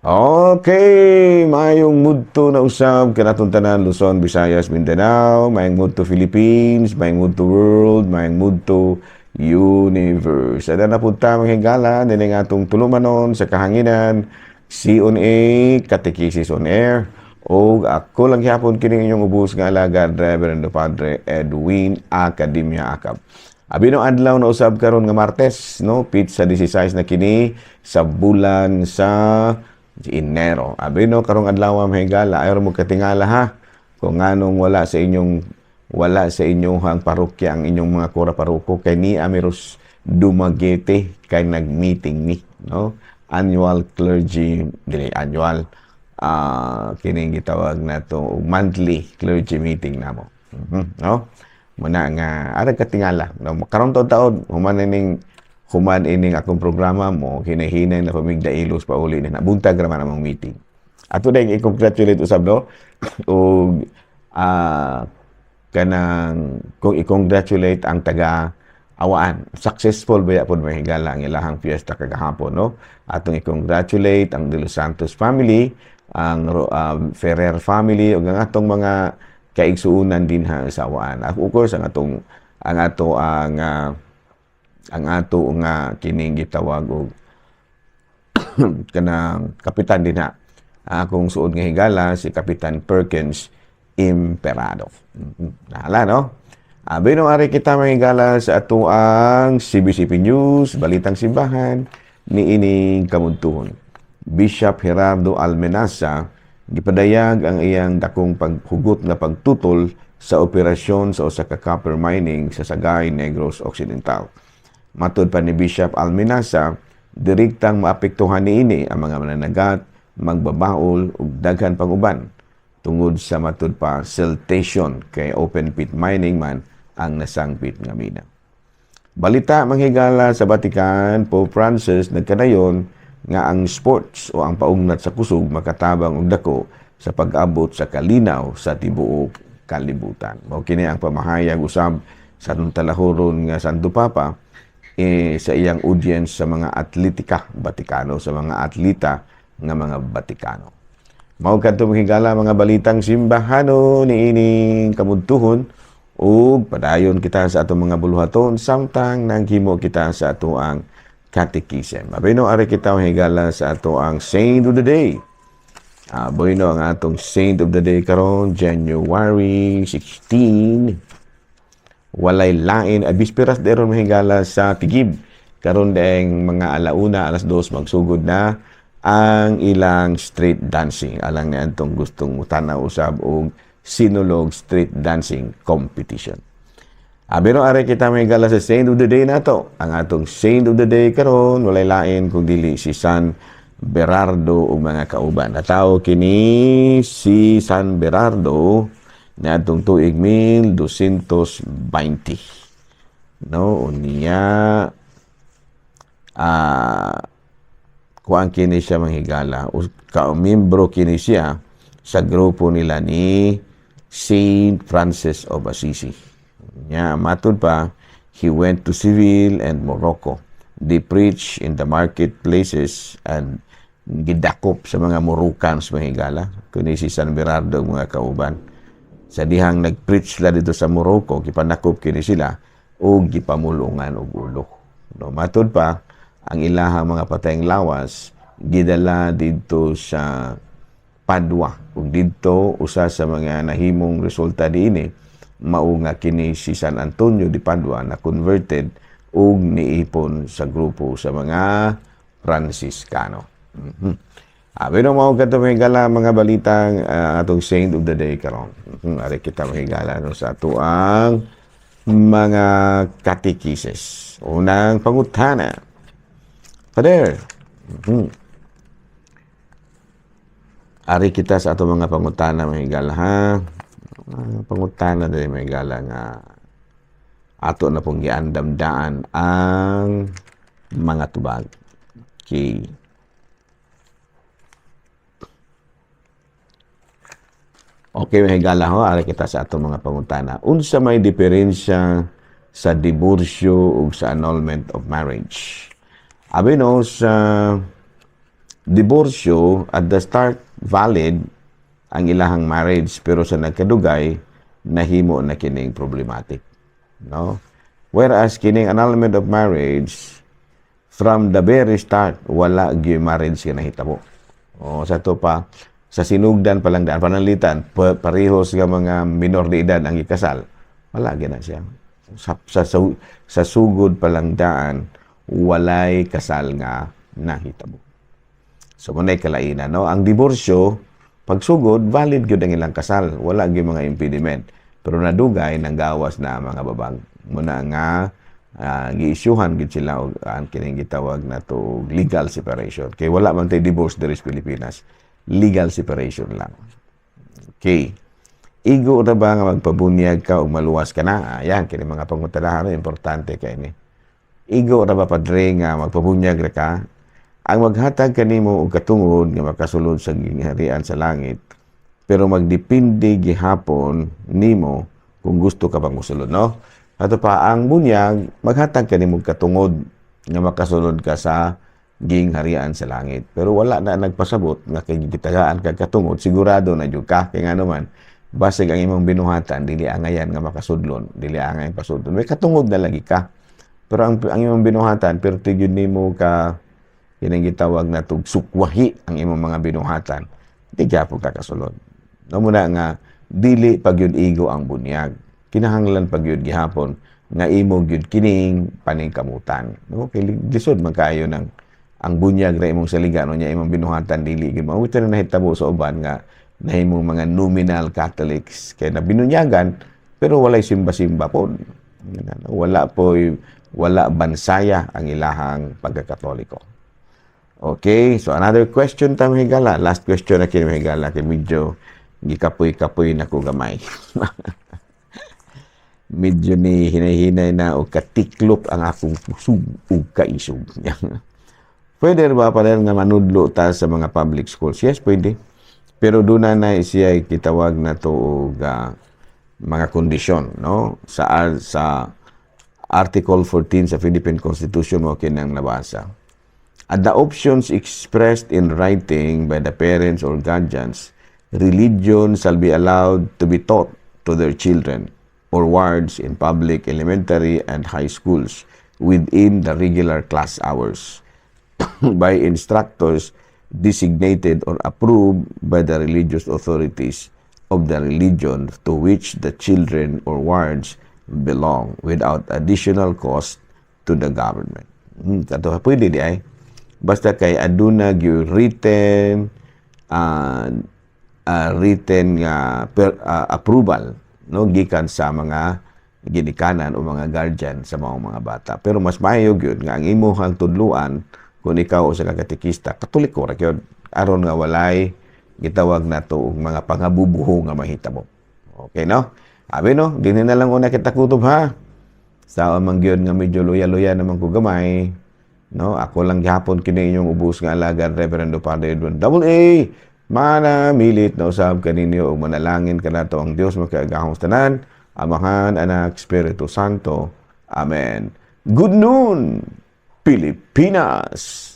Okay, mayong mudto na usab kanatong tanan, Luzon, Visayas, Mindanao, mayong mudto Philippines, mayong mudto world, mayong mudto universe. Ada na punta, mga higala, dini nga atong tulumanon sa kahanginan, C on A, Katekisis on Air, o ako lang gyapon kini inyong ubos nga alagad, Reverend Padre Edwin Academia Acab. Abi no adlaw na usab karon nga Martes, no, petsa 16 na kini sa bulan sa Enero. Abi no karong adlaw, mga higala, ayaw mo katingala ha kung nganong wala sa inyong ang parokya ang inyong mga kura paroko kay ni Amiros Dumaguete kay nag-meeting ni, no, annual clergy, dili annual, kining gitawag nato monthly clergy meeting namo, no. Muna nga ara katingala, no, karon taon-taon human ining akong programa mo hinahinay na pamigda ilos pa uli na buntag ra man among meeting. Ato dayong i-congratulate usab, no, og kanang kung i-congratulate ang taga Awaan. Successful ba pod, mga higala, ang ilahang fiesta kagahapon, no? Atong i-congratulate ang De Los Santos family, ang Ferrer family ug ang atong mga kaigsuonan dinha sa Awaan. Of course, ang ato nga kining gitawag og kanang kapitan dinha. Akong suod nga higala, si Kapitan Perkins Imperado. Nahala, no? Abi no ari kita, mga higala, sa ato ang CBCP News, Balitang Simbahan, ni ining kamudtuhon. Bishop Gerardo Almenaza gipadayag ang iyang dakong paghugot nga pagtutol sa operasyon sa usa ka copper mining sa Sagay, Negros Occidental. Matod pa ni Bishop Almenaza, direktang maapektuhan niini ang mga mananagat, magbabaol ug daghan pang uban tungod sa, matud pa, siltation kay open pit mining man ang nasangpit nga mina. Balita, mga higala, sa Vatican, Pope Francis nagkanayon nga ang sports o ang paugnat sa kusog makatabang og dako sa pag-abot sa kalinaw sa tibuok kalibutan. Mao kini ang pamahayag usab sa atong talahuron nga Santo Papa eh, sa iyang audience sa mga Atletica Vaticano, sa mga atleta nga mga Vaticano. Mao kadto, mga higala, mga balitang simbahano niining kamudtuhon ug padayon kita sa atong mga buluhaton samtang naghimo kita sa atoang catechism. Abino ari kita, mga higala, sa atoang Saint of the Day. Bueno, ang atong Saint of the Day karon January 16 walay lain ay bisperas deron, mga higala, sa Tigib. Karon deng mga alauna, alas 2, magsugod na ang ilang street dancing. Alang ni antong gustong mutanaw usab og Sinulog Street Dancing Competition. Pero ari kita, mga higala, sa Saint of the Day nato. Ang atong Saint of the Day karon walay lain kung dili si San Berardo ug mga kauban. Natawo kini si San Berardo niadtong tuig 1220. No, unya kuan kini siya, mga higala, ka-membro kini siya sa grupo nila ni Saint Francis of Assisi. Nya matud pa, he went to Seville and Morocco. They preach in the marketplaces and gidakop sa mga Moroccans, mga higala, kuni si San Berardo ug mga kauban. Sa dihang nag-preach sila dito sa Morocco, gipanakop kini sila ug gipamulungan og ulo. No, matud pa, ang ilahang mga patayng lawas gidala didto sa Padua ug didto usa sa mga nahimong resulta diini mao nga kini si San Antonio de Padua na converted ug niipon sa grupo sa mga Franciscano. Pero mao kadto, mga higala, mga balitang atong Saint of the Day karon. Ari kita, mga higala, no, sa atoang mga katekises. Unang pangutana. Father. Ari kita sa atong mga pangutana, mga higala, ha. Pangutana diri, mga higala, nga ato na pong giandamdaan ang mga tubag. Okay. Okay, mga higala ho, ari kita sa atong mga pangutana. Unsa may diferensya sa diborsyo ug sa annulment of marriage? Abi no sa Diborsyo, at the start valid ang ilahang marriage, pero sa nagkadugay nahimo na kining problematic, no? Whereas kining annulment of marriage, from the very start wala gyud marriage nga nahitabo. O sa to pa, sa sinugdan pa lang daan, pananglitan parehos nga mga minor de edad ang gikasal, wala gyud na siya. Sa sugod pa lang daan, walay kasal nga nahitabo. So mao kalainan, no? Ang diborsyo, pagsugod valid gyud ang ilang kasal, wala gyud mga impediment. Pero nadugay, nanggawas na ang mga babag. Muna nga giisyuhan gyud sila og ang kining gitawag na to legal separation. Kay wala man tay divorce diri sa Pilipinas. Legal separation lang. Okay. Igo ra ba nga magpabunyag ka ug maluwas ka na? Ayan, kini mga pangutanahan, importante kay ni. Igo ra ba, Padre, nga magpabunyag ra ka? Ang maghatag kanimo og katungod nga makasulod sa gingharian sa langit, pero magdepende gihapon nimo kung gusto ka bang mosulod, no? Ato pa, ang bunyag maghatag kanimo og katungod nga makasulod ka sa gingharian sa langit. Pero wala na nagpasabot nga kay gitagaan kag katungod, sigurado na jud ka. Kay ngano man, basig ang imong binuhatan dili angayan nga makasudlon, dili angayan pasudlon. May katungod na lagi ka. Pero ang imong binuhatan, pero gyud nimo ka kining gitawag na tug sukwahi ang imong mga binuhatan, di gyapon ka kasulod. No, muna nga dili pa gyud igo ang bunyag. Kinahanglan pa gyud gihapon nga imo gyud kining paningkamutan. No, kay lisod man kaayo ng ang bunyag ra imong saligan no, nya imong binuhatan dili gyud mao. Ito na nahitabo sa uban nga nahimong mga nominal Catholics kay nabinunyagan pero walay simba-simba po. Wala po, wala bansaya ang ilahang pagkakatoliko. Okay, so another question ta, mga higala. Last question na kini, mga higala, kay medyo gikapoy-kapoy na ko gamay. Medyo ni hinay-hinay na o katiklop ang akong kusog ug kaisog. Pwede ba pa nga manudlo ta sa mga public schools? Yes, pwede. Pero doon na siya kitawag na to og mga kondisyon, no? Sa Article 14 sa Philippine Constitution mo kinang nabasa. At the options expressed in writing by the parents or guardians, religion shall be allowed to be taught to their children or wards in public elementary and high schools within the regular class hours by instructors designated or approved by the religious authorities of the religion to which the children or wards belong without additional cost to the government. Kato pwede di ay. Basta kay aduna gyud written written nga approval, no, gikan sa mga ginikanan o mga guardian sa mga bata. Pero mas maayo gyud nga ang imong tudluan, kung ikaw usa ka katekista, Katoliko ra gyud, aron nga walay gitawag nato og mga pangabubuho nga mahitabo. Okay, no? Abi no, dinhi na lang una kita kutob, ha. Sa man gyud nga medyo luya-luya naman ko gamay. No, ako lang gihapon kini inyong ubos nga alagad, Reverendo Padre Edwin Double A. Manamilit na usab kaninyo ug manalangin kanato ang Dios makaagahong tanan, Amahan, Anak, Espiritu Santo. Amen. Good noon, Pilipinas!